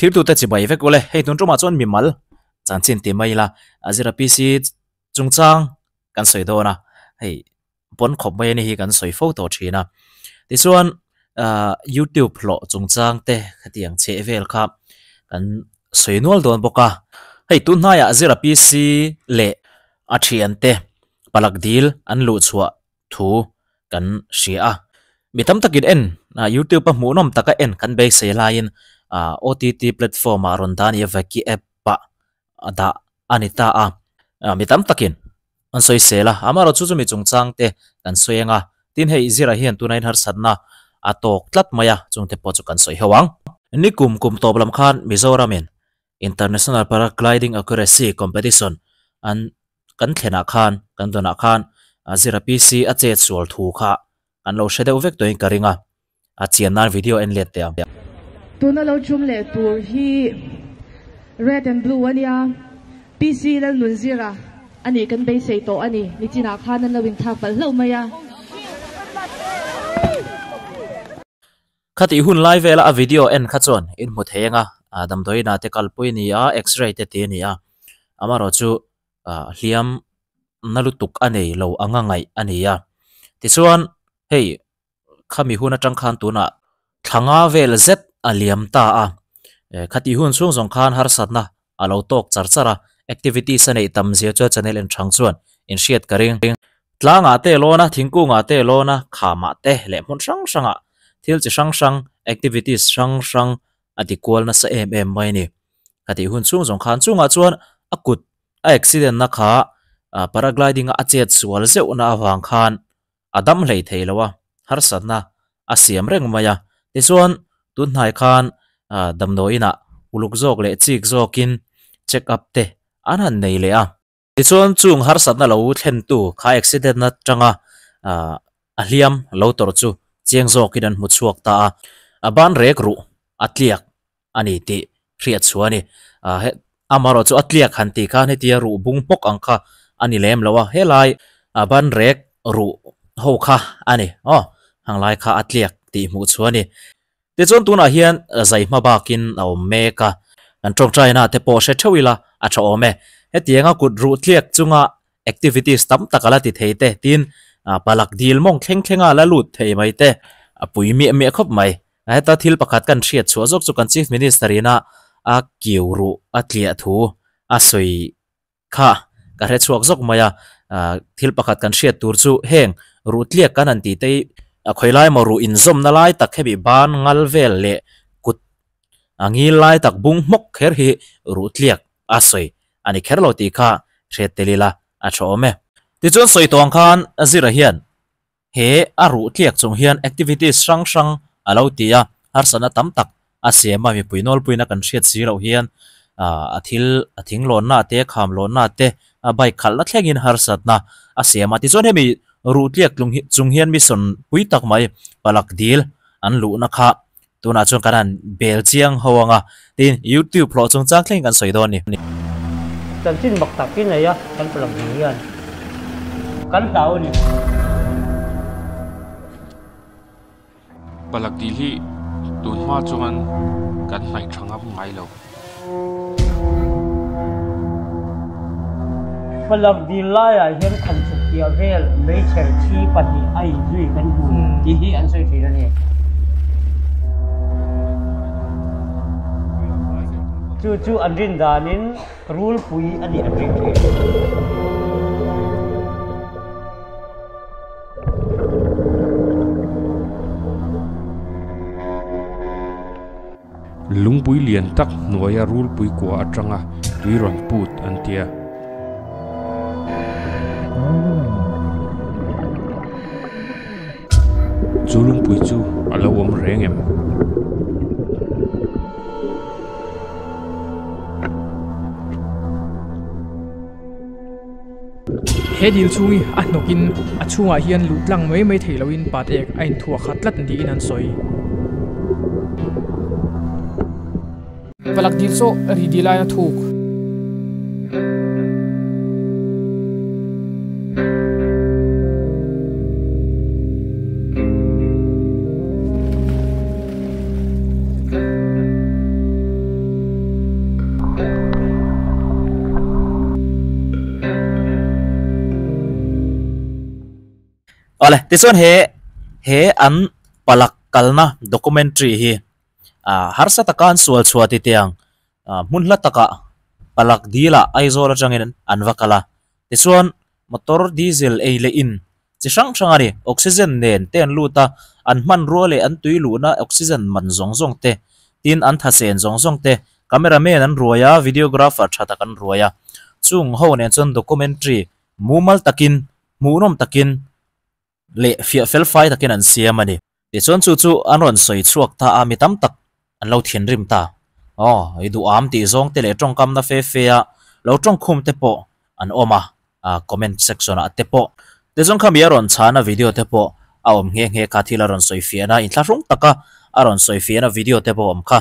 Thirtute chibai vek ule, hei tun tumah chuan mimal chanchin ti mai ila Azira PC chungchang kan sawi dawn a, hei pawn khawp mai a ni hi kan sawi fo tawh thin a. Tichuan ah YouTube hlawh chungchang te khatiang chheh vel kha kan sawi nual dawn bawk a. Hei tun hnaiah Azira PC leh a thiante palak dil an luh chhuah thu kan hria a. Mi tam takin en YouTube a hmuhnawm taka en kan beisei laiin OTT platform ah rawn dah a ni a, Vaki app ah a dah a ni ta a. Mi tam takin an sawisel a, amaherawhchu chu chu mi chungchang te kan sawi ang a, tin hei zirah hian tuna in harsatna a tawk tlat mai a, chungte pawh chu kan sawi ho ang. Nikum kum tawp lam khan Mizoramin International Paragliding Accuracy Competition an kan thlenah khan kan dawnah khan Zira PC a chet sual thu kha kan lo hre deuh vek tawhin ka ring a, a chian nan video en let teh ang. Tuna lo chum leh tur hi Red and Blue a nia, PC Lalnun Zira a nih kan beisei tawh a ni, nichinah khan an lo inthak palh hlauh mai a. Khatih hun lai vela a video en kha chuan in hmu thei anga damdawiinah te kalpui a ni a, x-ray te ti a ni a, amaherawhchu hliam na lutuk a nei lo anga ngaih a ni a. Tichuan hei khami hun atang khan tunah thla nga vel zet a liam ta a, khatih hun chhung zawng khan harsatna a lo tawk char char a, activities a neih tam zia chuan channel en thang chuan in hriat ka ring. Tlangah te lawn a, thingkungah te lawn a, khamah te leh hmun hrang hrangah thil chi hrang hrang, activities hrang hrang a ti kual nasa em em mai a ni. Khatih hun chhung zawng khan chungah chuan a kut a accident na kha paragliding a a chet sual zeuhna avang khan a dam hlei thei lo a, harsatna a siam reng mai a. Tichuan, tun hnai khan damdawiinah uluk zawk leh chik zawkin check up te an han nei leh a. Tichuan, chung harsatna lo thlentu kha accident atanga a hliam lo tawrh chu chiang zawkin an hmu chhuak ta a, a ban rek ruh a tliak a ni tih hriat chhuah a ni. Amaherawh chu a tliak han tih khan hetia ruh bung hmawk ang kha a ni lem lo a, helai ban rek ruh ho kha a ni aw, hang lai kha a tliak tih hmuh chhuah a ni. Tichuan tunah hian zai hma bakin a awm mek a, kan tawngtaina te pawh hre theuh ila a tha awm e. Hetianga kut ruh tliak chunga activities tam tak a la ti thei te tin palak dil mawng thleng thlenga la lut thei mai te a pui miah miah khawp mai. Heta thil pakhat kan hriat chhuah zawk chu kan Chief Minister ina a kiu ruh a tliah thu a sawi kha ka hre chhuak zawk mai a, thil pakhat kan hriat tur chu heng ruh tliak kan han tih te hi a khawi lai emaw ruh inzawmna lai tak hemi ban ngal vel leh kut a ngil lai tak bung hmawk kher hi ruh tliak a sawi a ni kher lo tih kha hriat tel ila a tha awm e. Tichuan sawi tawng khan Zira hian he a ruh tliak chung hian activities hrang hrang a lo ti a, harsatna tam tak a siam a, mipui nawlpuina kan hriat si loh hian a thil a thing lawnna te, kham lawnna te, a bike khalhna thlengin harsatna a siam a. Tichuan hemi ruh tliak chung hian mission pui tak mai palak dil an luhna kha Tunah chuan kan han bel chiang ho ang a, tin YouTube hlawh chungchang thlengin kan sawi dawn a ni. Chanchin mak tak hi nei a, kan palang hmu hian kan hlau a ni. Palak dil hi tun hma chuan kan hnaih tha ngam ngai lo. Palak dil laiah hian khan chhuk piah vel meichher thi pahnih a inzui kan hmu tih hi an sawi thin a ni. Chu chu an rin danin rulpui a nih an ring thin. Lungpui lian tak hnuaia rulpui kua atanga tui rawn put an tia. Chu lungpui chu a lo awm reng em? He dil chhung hi a hnawkin a chhungah hian luh tlang mai mai theih lohin pat ek a inthuah khat tlat niin an sawi. Palak dil chu ri dil aiin a thuk. Awle, tichuan he he an palak kalna documentary hi ah harsa taka an sual chhuah ti teh ang ah hmun hla takah palak dil ah Aizawl atangin an va kal a, tichuan motor diesel ei leh in chi hrang hrang a ni, oxygen nen te an lut a, an hmanrua leh an tui luhna oxygen man zawng zawng te tin an thasen zawng zawng te camera man an ruai a, videographer tha tak an ruai a, chung ho nen chuan documentary mumal takin hmuhnawm takin leh fiah fel fai takin an siam a ni. Tichuan chu chu an rawn sawi chhuak ta a, mi tam tak an lo thinrim ta. Aw, i duham tih zawng te leh tawngkamna fe fe a lo tawngkhum te pawh an awm a, comment section ah te pawh. Tichuan khami a rawn chhana video te pawh a awm nghe nghe kha, thil a rawn sawi fiahna inthlahrung taka a rawn sawi fiahna video te pawh a awm kha.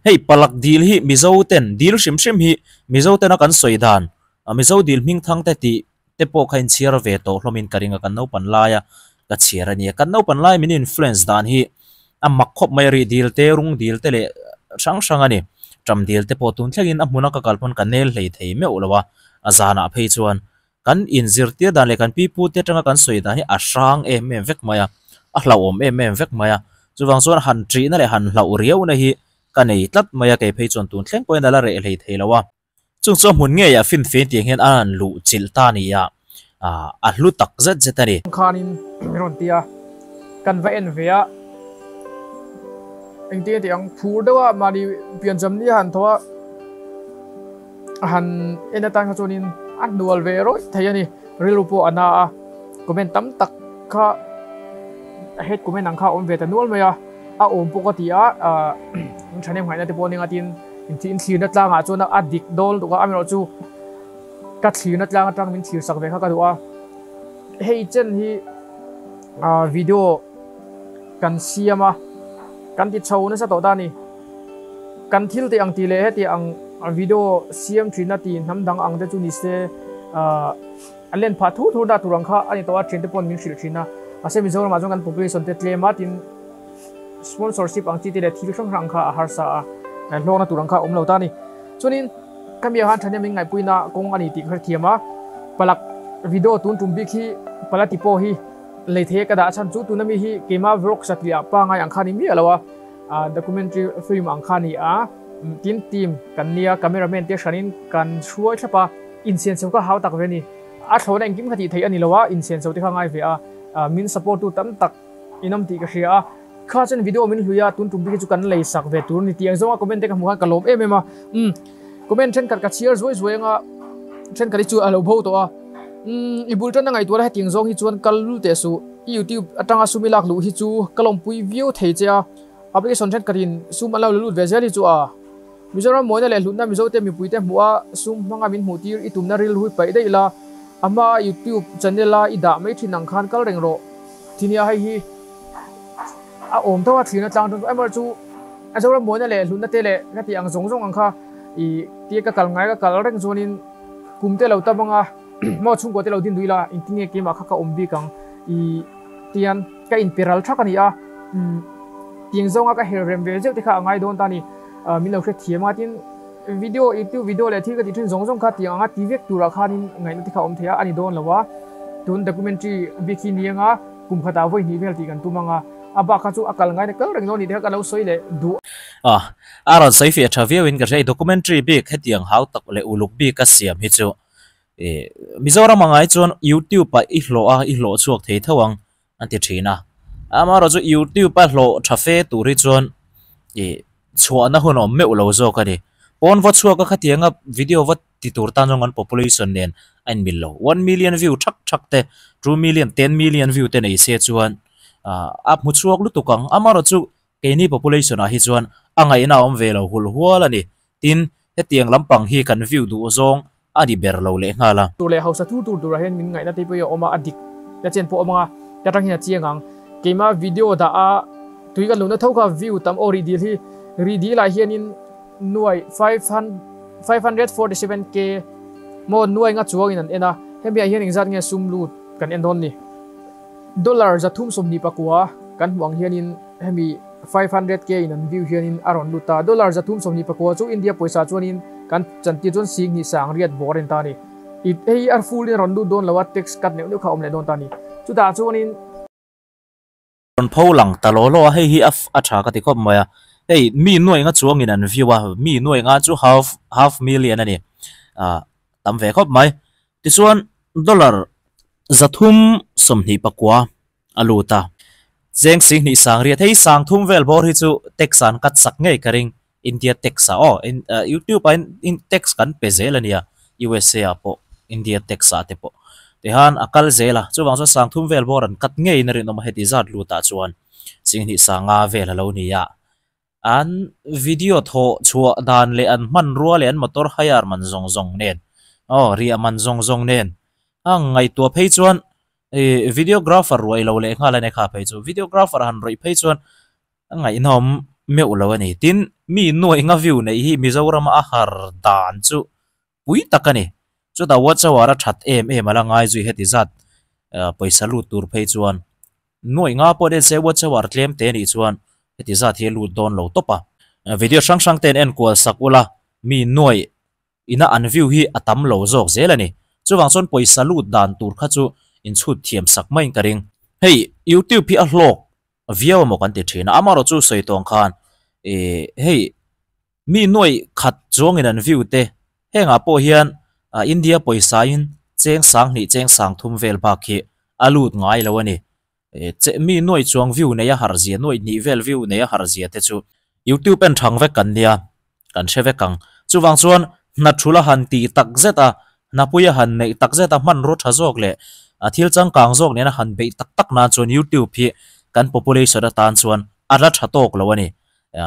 Hei palak dil hi Mizo ten dil hrim hrim hi Mizo tena kan sawi dan, Mizo dil hmingthang te tih te pawh kha inchhiar ve tawh hlawmin ka ring a, kan naupan laia ka chhiar a nia. Kan naupan lai min influence dan hi a mak khawp mai a, rih dil te, rung dil te leh hrang hrang a ni. Ṭam dil te pawh tun thlengin a hmuna ka kal pawn ka nel hlei thei meuh lo a, a zanah phei chuan kan inzirtir dan leh kan pipu te atanga kan sawi dan hi a hrang em em vek mai a, a hlauhawm em em vek mai a. Chuvang chuan han ṭihna leh han hlauh riauna hi ka nei tlat mai a, kei phei chuan tun thleng pawhin a la reh hlei thei lo a. Chung chu a hmun ngeiah finfin tih hian a han luh chilh ta ni a, a hlu tak zet zet a ni. Khanin min rawn ti a, kan va en ve a, engtin a tih ang, phur deuh a mahni piancham ni a han tho a, a han en atan kha chuanin a hnual ve rawih thei a ni, rilru pawh a na a, comment tam tak kha head comment ang kha a awm ve ta nual mai a, a awm pawh ka ti a, thahnem ngaihna te pawh a ni ang a tin. Inthih inthlirna tlangah chuan a dik dawl lutuk a, amaherawh chu ka thlirna tlang atang min thlir sak ve kha ka duh a. Hei chen hi video kan siam a, kan ti chho nasa tawh ta a ni. Kan thil tih ang tih leh heti ang video siam thin a ti hnam dang ang te chu ni se a len phah thur thur dah tur ang kha a ni tawh a, thiante pawn min hrilh thin a. Mahse Mizoramah chuan kan population te tlem a tin. Sponsorship ang chi te leh thil hrang hrang kha a harsa a, hlawkna tur ang kha a awm lo ta a ni. Chuanin ka mi ah khan thahnem in ngaihpuina kawng a ni tih ka hrethiam a, palak video tun tum bik hi palati pawh hi lei thei a ka dah chhan chu tuna mi hi keima vlog satliah pangai ang kha a ni miah lo a, documentary film ang kha a ni a, tin team kan nia cameraman te hranin kan hruai thlap a, insianchho kha hau tak ve a ni. A thlawhna engkim kha tih theih a ni lo a, insianchho te kha ngai ve a, min support tu tam tak In awm tih ka hria a, kha chuan video min hlui a, tun tum bik hi chu kan lei sak ve tur a ni tih ang zawnga comment te ka hmuh khan ka lawm em em a, umm comment thenkhat ka chhiar zuai zuai anga thenkhat hi chu a lo bo tawh a, umm i bul tan a ngaihtuah la hetiang zawng hi chuan kal lul teh suh, i youtube atanga sum i lak luh hi chu ka lawmpui viau thei che a, application thenkhat in sum an lo la lut ve zel hi chu a Mizoram mawina leh hlutna Mizote mipuite hmuh a sum hmanga min hmuh tir i tumna rilru hi paih daih la, a hma youtube channel a i dah mai thin ang khan kal reng rawh. Thinia hei hi a awm tho a thlirna tlang atang chu amaherawh chu a Zoram mawina leh hlutna te leh ka tih ang zawng zawng ang kha i tia ka kal ngai ka kal reng chuanin kum te lo tam anga maw chhungkua te lo din duh ila engtin nge keimah kha ka awm bik ang i tian ka inpe ral thak a ni a tiang zawnga ka her rem ve zeuh te kha a ngai dawn ta a ni min lo hrethiam a tin video youtube video leh thil ka tih thin zawng zawng kha tiang anga ti vek turah khanin ngaihna te kha a awm thei a a ni dawn lo a. Tun documentary bik hi ni anga kum khatah vawi hnih vel tih kan tum anga a bak kha chu a kal ngaina kal reng lo ni te kha ka lo sawi leh duh. A, a rawn sawi fiah tha viau in ka hria i documentary bik hetiang hau tak leh uluk bik a siam hi chu i Mizoram a ngai chuan YouTube ah i hlawh a i hlawh chhuak thei tho ang an ti thin a, amaherawh chu YouTube a hlawh tha fe tur hi chuan i chhuahna hun a awm meuh lo zawk a ni. Pawn va chhuak a khatianga video va ti tur tan zawng an population nen a inmil lo. 1 million view thak thak te, 2 million, 10 million view te nei se chuan a hmu chhuak lutuk ang. Amaherawh chu keini population ah hi chuan a ngaihna a awm ve lo hulh hual a ni. Tin, hetiang lampang hi kan view duh zawng a ni ber lo leh nghal a. Tur leh hausa tur tur turah hian min ngaihna te pawh hi a awm a, a dik na chen pawh a awm ang a, ka tang hian a chiang ang. Keimah video dah a tui kan luhna tho kha view tam aw rih dil hi, rih dil ah hianin nuai 547 k maw nuai nga chuangin an en a, hemi ah hian engzat nge sum lut kan en dawn ni? Dollar 329 kan hmuh ang hianin hemi 500 k in an view hianin a rawn lut ta, dollar 329 chu India pawisa chuanin kan chantir chuan 20 sangriat bawr a ni ta a ni. I hei a full in a rawn lut dawn lo a, tax cut neuh neuh kha a awm leh dawn ta a ni. Chutah chuanin. Rawn pho lang ta law law a, hei hi a a tha ka ti khawp mai a, hei mi nuaih nga chuangin an view a, mi nuaih nga chu half half million a ni ah tam ve khawp mai. Tichuan dollar zathum 24 a lut a, cheng 20 sangriat hei sangthum vel bawr hi chu tax an cut sak ngei ka ring India tax ah aw youtube ah hian tax kan pe zel a nia USA ah pawh India tax ah te pawh tihan a kal zel a chuvang chuan sangthum vel bawr an cut ngeiin a rinawm a heti zat lut ah chuan 20 sanga vel a lo ni a an video thawh chhuah dan leh an hmanrua leh an motor hire man zawng zawng nen aw riah man zawng zawng nen a ngaihtuah phei chuan ih videographer ruai lo leh nghal a ni kha phei chu videographer han rawih phei chuan A ngaihnawm meuh lo a ni. Tin, mi nuaih nga view neih hi Mizorama a har dan chu pui tak a ni. Chutah watch hour a that em em a la ngai zui heti zat pawisa lut tur phei chuan nuaih nga pawh nen se watch hour tlem te nih chuan heti zat hi a lut dawn lo tawp a. Video hrang hrang ten enkual sak ula mi nuaih ina an view hi a tam lo zawk zel a ni. Chuvang chuan pawisa lut dan tur kha chu inchhut thiam sak maiin ka ring. Hei YouTube hi a hlawk viau emaw kan ti thin a, amaherawh chu sawi tawng khan ih hei mi nuaih khat chuangin an view te hengah pawh hian India pawisa in cheng 2000 cheng 3000 vel bak hi a lut ngai lo a ni. Mi nuaih chuang view nei a harh zia nuaih hnih vel view nei a harh zia te chu YouTube en thang vek kan nia kan hre vek ang. Chuvang chuan hna thul a han tih tak zet a, hnapui a han neih tak zet a hmanraw tha zawk leh a thil changkang zawk nena han beih tak tak nan chuan YouTube hi kan population atan chuan a la tha tawk lo a ni.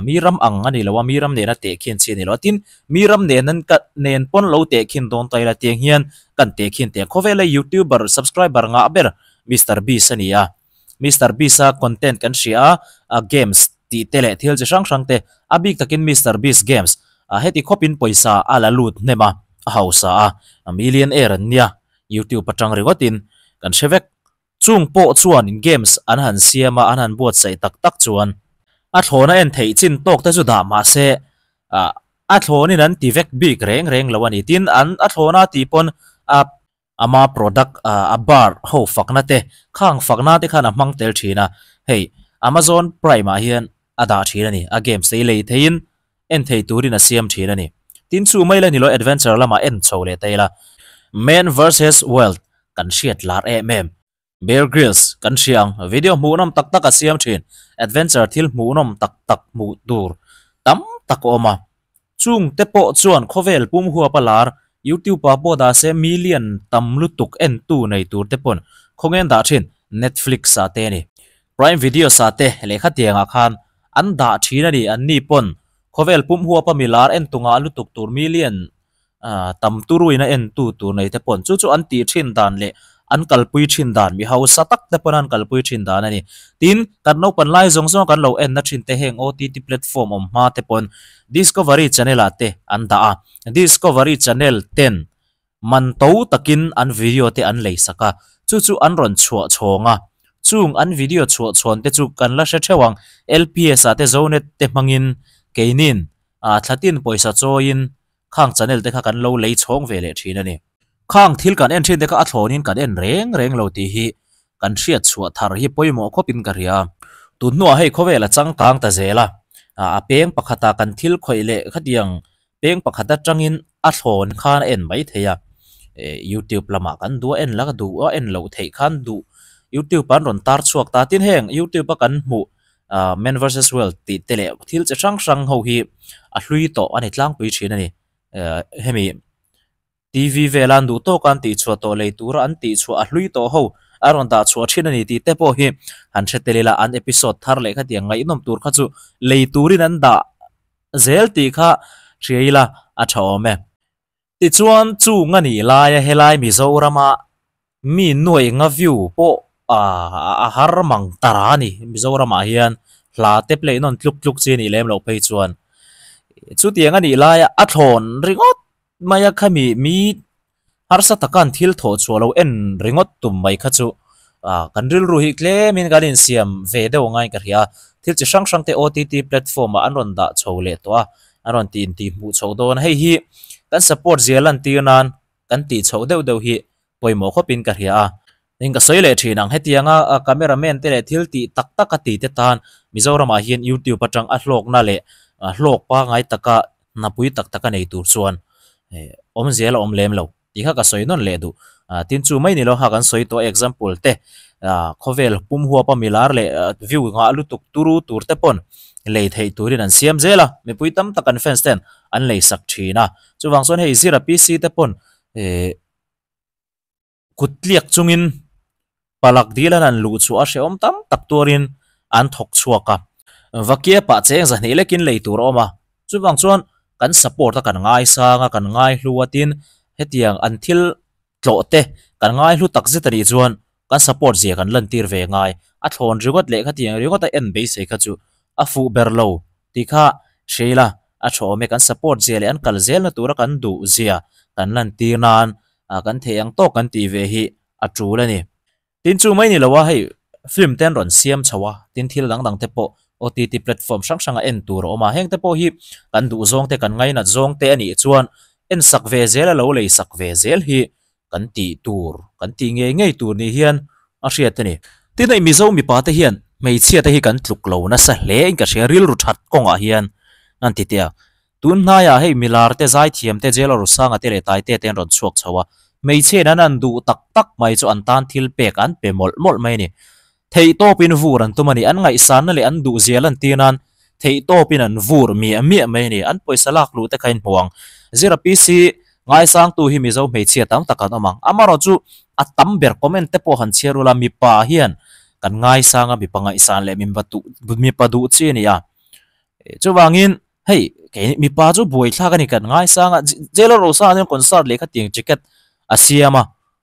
Mi ram ang a ni lo a, mi ram nena tehkhin chi a ni lo a. Tin, mi ram nen an ka nen pawn lo tehkhin dawn ta ila tiang hian kan tehkhin teh. Khawvela YouTuber subscriber ngah ber Mister Beast a ni a. Mister Beast a content kan hria a, a games tih te leh thil chi hrang hrang te a bik takin Mister Beast games a heti khawpin pawisa a la lut hnem a, a hausa a, a millionaire an nia YouTube atang ringawtin kan hre vek. Chung pawh chuan games an han siam a, an han buatsaih tak tak chuan a thlawna en theih chin tawk te chu dah mahse ah a thlawnin an ti vek bik reng reng lo a ni. Tin, an a thlawna tih pawn a Ama product a bar ho fakna te, khang fakna te khan a hmang tel thin a, hei Amazon Prime ah hian a dah thin a ni, a games te hi lei theiin en thei turin a siam thin a ni. Tin chu mai la ni lo adventure lamah en chho leh ta ila. Man versus Wild kan hriat lar em em. Bear Grylls kan hria ang, video hmuhnawm tak tak a siam thin, adventure thil hmuhnawm tak tak hmuh tur tam tak a awm a. Chung te pawh chuan khawvel pum huap a lar, YouTube ah pawh dah se million tam lutuk en tu nei tur te pawn khawngen dah thin, Netflix ah te a ni. Prime Videos ah te lehkha tiangah khan an dah thin a ni, an ni pawn khawvel pum huap a mi lar en tu ngah lutuk tur million tam turuin a entu tur nei te pawn chu chu an tih thin dan leh an kalpui thin dan mi hausa tak te pawn an kalpui thin dan a ni. Tin, kan naupang lai zawng zawng kan lo en na thin te heng OTT platform awm hma te pawn Discovery Channel ah te an dah a, Discovery Channel ten man to takin an video te an lei sak a, chu chu an rawn chhuah chhawng a, chung an video chhuah chhawn te chu kan la hre theuh ang, LPS ah te Zonet te hmangin keinin thlatin pawisa chawiin Khang channel te kha kan lo lei chhawng ve leh thin a ni. Khang thil kan en thin te kha a thlawnin kan en reng reng lo tih hi kan hriat chhuah thar hi pawimawh khawpin ka hria. Tun hnuah hei khawvel a changkang ta zel a, a peng pakhata kan thil khawih leh khatiang peng pakhat atangin a thlawn khan a en mai thei a. YouTube lamah kan duh a en la ka duh a en loh theih khan duh YouTube ah an rawn tar chhuak ta. Tin heng YouTube a kan hmuh Man versus Wild tih te leh thil chi hrang hrang ho hi a hlui tawh a ni tlangpui thin a ni. Hemi TV vela an duh tawk a an tihchhuah tawh lei tura an tihchhuah a hlui tawh ho a rawn dah chhuah thin a ni tih te pawh hi han hre tel ila an episode thar leh khatiang ngaihnawm tur kha chu lei turin an dah zel tih kha hria ila a tha awm e. Tichuan chung a nih laia helai Mizorama mi nuaih nga view pawh a har mang ta ra a ni. Mizoramah hian hla te play nawn tluk tluk chi a nih lem loh phei chuan chutiang a nih laia a thlawn ringawt mai a khami mi harsa taka an thil thawh chhuah lo en ringawt tum mai kha chu kan rilru hi tlemin kan insiam ve deuh angaiin ka hria a. Thil chi hrang hrang te OTT platform ah an rawn dah chho leh tawh a, an rawn tih intih hmuh chhoh dawn a. Hei hi kan support zia lantir nan kan tih chhoh deuh deuh hi pawimawh khawpin ka hria a. Eng ka sawi leh thin ang, hetianga cameraman te leh thil tih tak tak a tih te tan Mizoramah hian YouTube atang a hlawkna leh hlawk pangngai taka hnapui tak tak a nei tur chuan awmzia la awm lem lo tih kha ka sawi nawn leh duh. Tin chu mai ni lo kha kan sawi tawh example te khawvel pum huapa milar leh view ngah lutuk turu tur te pawn lei theih turin an siam zel a, mipui tam tak an fans ten an lei sak thin a. Chuvang chuan hei zira PC te pawn Kut tliak chungin palak dil an han luh chu a hrehawm tam tak tuarin an thawk chhuak a. Vakia pah cheng zahnih lekin lei tur a awm a, chuvang chuan kan support a kan ngaisang a, kan ngaihlu a tin hetiang an thil tlawh te kan ngaihlu tak zet a nih chuan kan support zia kan lantir ve ngai. A thlawn ringawt leh khatiang ringawt a en beisei kha chu a fuh ber lo tih kha hria ila a tha awm e, kan support zia leh an kal zelna tura kan duh zia kan lantir nan ah kan theih ang tawk kan tih ve hi a tul a ni. Tin chu mai ni lo a, hei film te an rawn siam chho a, tin thil dang dang te pawh OTT platform hrang hrang a en tur a awm a, heng te pawh hi kan duh zawng te kan ngainat zawng te a nih chuan en sak ve zel a lo lei sak ve zel hi kan tih tur kan tih ngei ngei tur ni hian a hriat a ni. Tin hei Mizo mipa te hian hmeichhia te hi kan tluk lo nasa hle in ka hria rilru that kawngah hian an ti teh a. Tun hnaiah hei milar te zaithiam te Jailer Rusanga te leh Taite te an rawn chhuak chho a, hmeichhiain an han duh tak tak mai chu an tan thil pek an pe mawlh mawlh mai a ni. Theihtawpin vur an tum a ni, an ngaihsanna leh an duhzia lantir nan theihtawpin an vur miah miah mai a ni. An pawisa lak luh te kha in hmu ang. Zira PC ngaisangtu hi Mizo hmeichhia tam tak an awm ang. Amaherawh chu a tam ber comment te pawh han chhiar ula mipa hian kan ngaisang a, mipa ngaihsan leh mipa duh chi a ni a. Chuvangin Hei, kei mipa chu buaithlak a ni kan ngaisang a, Jailer Rosa hian concert leh khatiang ticket a siam a,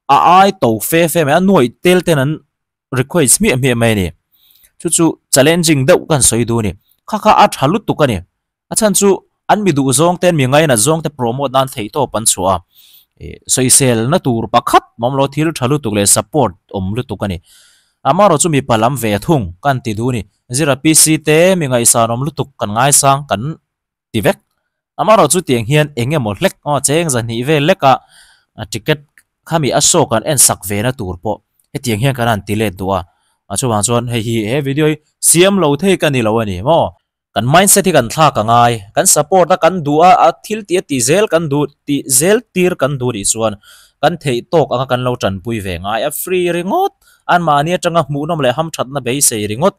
a ai to fe fe mai a, nuaih tel ten an request hmiah hmiah mai a ni. Chu chu challenging deuh kan sawi duh a ni. Kha kha a tha lutuk a ni. A chhan chu an mi duh zawng te, an mi ngainat zawng te promote nan theihtawp an chhuah a, sawisel na tur pakhat mawm lo thil tha lutuk leh support awm lutuk a ni. Amaherawh chu mipa lam ve thung kan ti duh a ni. Zira PC te mi ngaihsan awm lutuk kan ngaisang kan ti vek. Amaherawh chu tiang hian eng emaw hlek aw cheng zahnih vel lek a ticket khami a show kan en sak ve na tur pawh hetiang hian kan han ti let duh a. A chuvang chuan hei hi he video hi siam lo thei ka ni lo a ni maw. Kan mindset hi kan thlak a ngai. Kan support a kan duh a a thil tih a tih zel kan duh tih zel tir kan duh nih chuan kan theih tawk anga kan lo tanpui ve ngai a free ringawt. Anmahni atanga hmuhnawm leh hamthatna beisei ringawt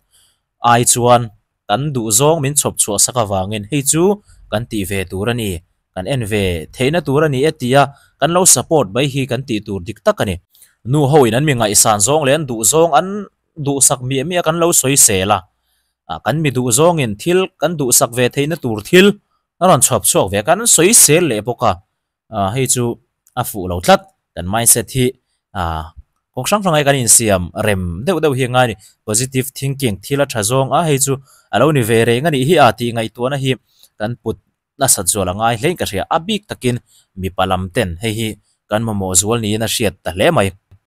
ai chuan kan duh zawng min chhawp chhuah sak avangin hei chu kan tih ve tur a ni, kan en ve theihna tur a ni e tia kan lo support mai hi kan tih tur dik tak a ni. Nu ho in an mi ngaihsan zawng leh an duh zawng an duhsak miah miah kan lo sawi sel a, kan mi duh zawngin thil kan duhsak ve theihna tur thil a rawn chhawp chhuak ve a, kan sawi sel leh bawk a. Hei chu a fuh lo tlat, kan mindset hi kawng hrang hrang ai kan insiam rem deuh deuh hi a ngai a ni. Positive thinking thil a tha zawng a hei chu a lo ni ve reng a nih hi a tih ngaihtuahna hi kan put nasat zual a ngai hlein ka hria. A bik takin mipa lam ten hei hi kan mamawh zual niin a hriat ta hle mai.